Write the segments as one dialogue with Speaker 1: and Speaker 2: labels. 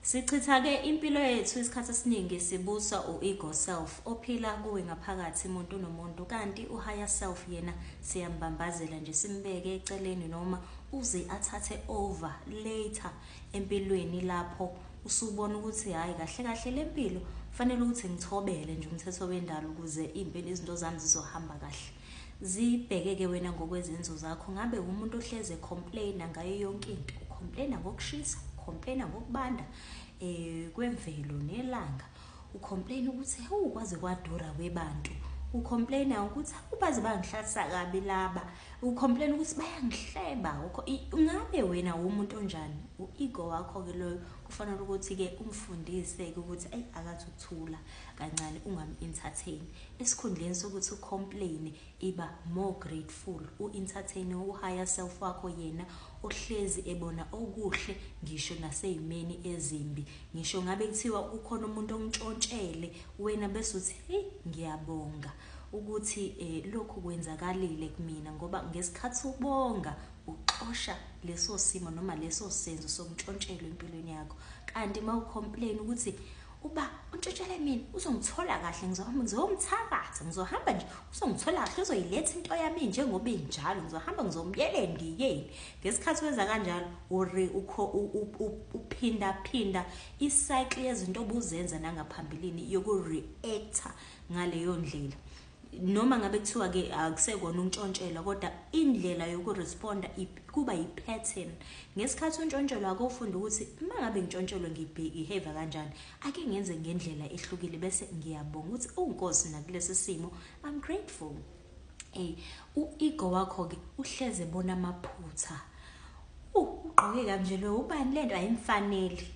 Speaker 1: Sichitha-ke impilo yethu isikhathi esiningi sibuswa u-ego self ophila kuwe ngaphakathi muntu nomuntu, kanti u-higher self yena siyambambazela nje, simbeke eceleni noma uze athathe over later empilweni lapho usubona ukuthi hhayi, kahle kahle le mpilo kufanele ukuthi ngithobele nje umthetho wendalo ukuze iy'mpilo izinto zami zizohamba kahle. Zibheke-ke wena ngokwezenzo zakho, ngabe umuntu ohlezi e-complain-a ngayo yonke into, u-complain-a ngokushisa, u-complain-a ngokubanda kwemvelo nelanga, u-complain-a ukuthi hawu, kwaze kwadura webantu, u-complain-a ukuthi hawu, baze bangihlalisa kabi laba, u-complain-a ukuthi bayangihleba. Ngabe wena umuntu onjani? U-ego wakho-ke loyo kufanele ukuthi-ke umfundise-ke ukuthi eyi, akathi ukuthula kancane, ungam-entertain. Esikhundleni sokuthi u-complain, iba more grateful, u-entertain u-higher self wakho, yena ohlezi ebona okuhle ngisho nasey'meni ezimbi. Ngisho ngabe kuthiwa kukhona umuntu ontshontshele wena, bese uthi hey, ngiyabonga ukuthi lokhu kwenzakalile kumina, ngoba ngesikhathi ubonga uxosha leso simo noma leso senzo sokuntshontshelwa empilweni yakho. Kanti uma u-complain ukuthi uba untshontshele mina, uzongithola kahle, ngizohamba ngizomthakatha, ngizohamba nje uzongithola kahle, uzoyiletha into yami njengoba injalo, ngizohamba ngizomyela endiyeni, ngesikhathi wenza kanjalo uphinda phinda i-cycle yezinto obuzenza nangaphambilini yoku-react-a ngaleyo ndlela. Noma ngabe kuthiwa-ke akusekona ukuntshontshela, kodwa indlela yoku-responda kuba yi-pattern. Ngesikhathi untshontshelwa, ake ufunde ukuthi uma ngabe ngintshontshelwe ngi-behave kanjani, ake ngenze ngendlela ehlukile, bese ngiyabonga ukuthi uNkosi nakulesi simo I'm grateful. U-ego wakho-ke uhleze ebona amaphutha. Ugqoke kabi nje lo, ubani lento ayimfaneli.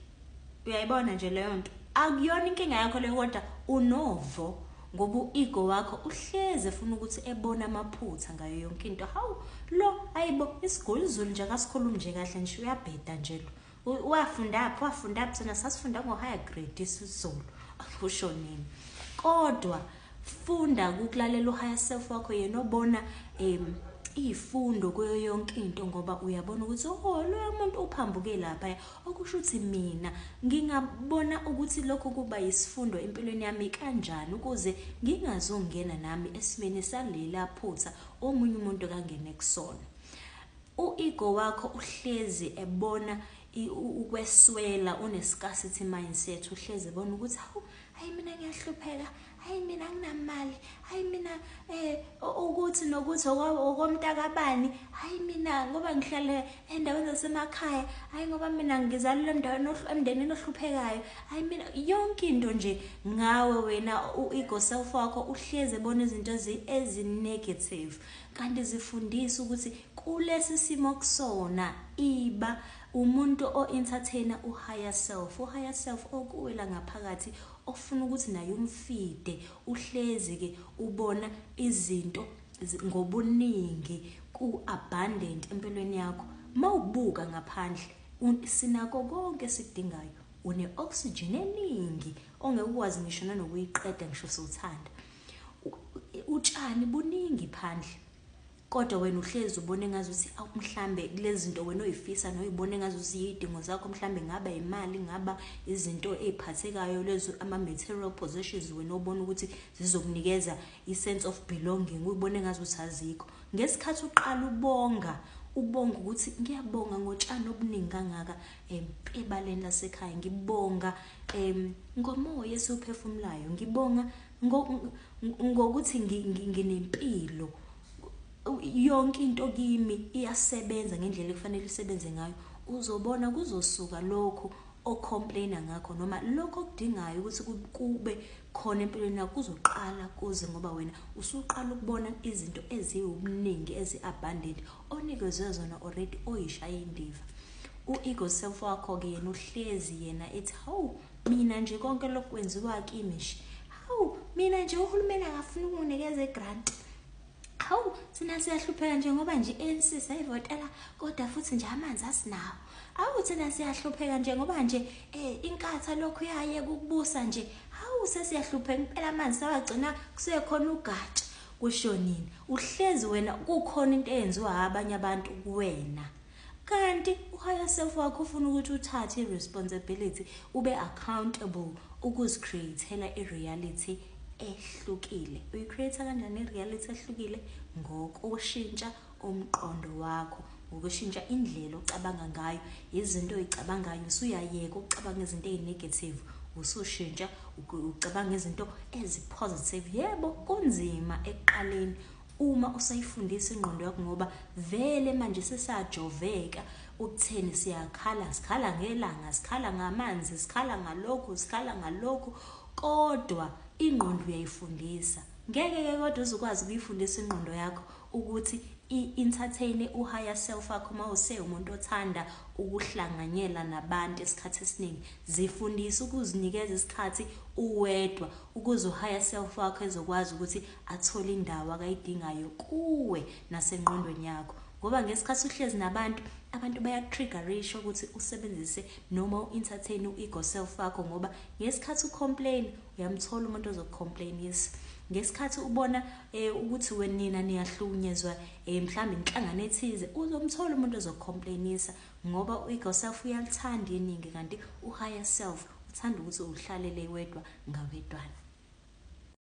Speaker 1: Uyayibona nje leyo nto, akuyona inkinga yakho leyo, kodwa unovo ngoba u-ego wakho uhleze efuna ukuthi ebone amaphutha ngayo yonke into. Hawu lo, ayibo, isiguli izulu nje, akasikhulumi nje kahle nje, uyabheda nje lo. Wafundaphi, wafundaphi? Thina sasifunda ngo-higher grade isiZulu, akusho nini. Kodwa funda ukulalela u-higher self wakho, yena obona iy'fundo kuyo yonke into, ngoba uyabona ukuthi oh, loyo muntu uphambuke lapha, okusho ukuthi mina ngingabona ukuthi lokho kuba yisifundo empilweni yami kanjani ukuze ngingazongena nami esimeni salela phutha omunye umuntu kangene kusona. U-ego wakho uhlezi ebona ukweswela, une-scarcity mindset, uhlezi ebona ukuthi hawu, hayi, mina ngiyahlupheka, hayi, mina anginamali, hayi, mina ukuthi nokuthi okomntakabani, hayi, mina ngoba ngihlale endaweni zasemakhaya, hayi, ngoba mina ngizalelwe endaweni emndenini ohluphekayo, hayi, mina yonke into nje ngawe wena. U-ego self wakho uhlezi ebona izinto ezi-negative, kanti zifundisa ukuthi kulesi simo kusona iba umuntu o-entertainer u-higher self, u-higher self okuwela ngaphakathi ofuna ukuthi naye um-feede. Uhlezi-ke ubona izinto ngobuningi, ku-abundant empilweni yakho. Mawubuka ngaphandle, sinako konke esikudingayo, une-oxygen eningi ongeke ukwazi ngisho nanokuyiqeda ngisho sowuthanda, utshani buningi phandle, kodwa wena uhlezi ubone ngazuthi awu, mhlambe kulezi zinto wena oyifisa noyibone ngazuthi yidingo zakho, mhlambe ngaba imali, ngaba izinto ey'phathekayo lezo, ama-material possessions wena obona ukuthi zizokunikeza i-sense of belonging, uyibone ngazuthi azikho. Ngesikhathi uqala ubonga, ubonga ukuthi ngiyabonga ngotshani obuningi kangaka ebaleni lasekhaya, ngibonga ngomoya esiwuphefumulayo, ngibonga ngokuthi nginempilo, yonke into kimi iyasebenza ngendlela ekufanele isebenze ngayo, uzobona kuzosuka lokhu o-complaina ngakho noma lokho okudingayo ukuthi kube khona empilweni yakho kuzoqala kuze, ngoba wena usuqala ukubona izinto eziwubuningi, ezi-abundant, onikezwe zona already, oyishaya indiva. U-ego self wakho-ke yena uhlezi yena ethi hawu, mina nje konke lokhu kwenziwa kimi nje, hawu, mina nje uhulumeni akafuni ukunginikeza i-grant, hawu, thina siyahlupheka nje ngoba nje i-ANC sayivotela, kodwa futhi nje amanzi asinawo, awu, thina siyahlupheka nje ngoba nje inkatha lokhu yayeka ukubusa nje, hawu, sesiyahlupheka impela, amanzi sawagcina kusekhona ugatsha. Kusho nini? Uhlezi wena kukhona into eyenziwa abanye abantu kuwena. Kanti u-higher self wakho ufuna ukuthi uthathe i-responsibility, ube accountable ukuzi-create-ela i-reality ehlukile. Uyi-create kanjani i-reality ehlukile? Ngokushintsha umqondo wakho, ngokushintsha indlela ocabanga ngayo, izinto oyicabangayo. Usuyayeka ukucabanga izinto ey-negative, usushintsha ucabanga izinto ezi-positive. Yebo, kunzima ekuqaleni uma usayifundisa ingqondo yakho, ngoba vele manje sesajoveka ukutheni siyakhala, sikhala ngelanga, sikhala ngamanzi, sikhala ngalokhu, sikhala ngalokhu, kodwa ingqondo uyayifundisa. Ngeke-ke kodwa uzukwazi ukuyifundisa ingqondo yakho ukuthi i-entertain u-higher self wakho uma usewumuntu othanda ukuhlanganyela nabantu esikhathi esiningi. Zifundise ukuzinikeza isikhathi uwedwa ukuze u-higher self wakho ezokwazi ukuthi athole indawo akayidingayo kuwe nasengqondweni yakho. Ngoba ngesikhathi uhlezi nabantu, abantu bayaku-triggerisha ukuthi usebenzise noma u-entertain u-ego self wakho, ngoba ngesikhathi u-complain uyamthola umuntu ozoku-complainisa. Ngesikhathi ubona ukuthi wenina niyahlukunyezwa mhlawumbe inhlangano ethize, uzomthola umuntu ozoku-complainisa, ngoba u-ego self uyalithanda iningi, kanti u-higher self uthanda ukuthi uhlalele wedwa ngawedwana.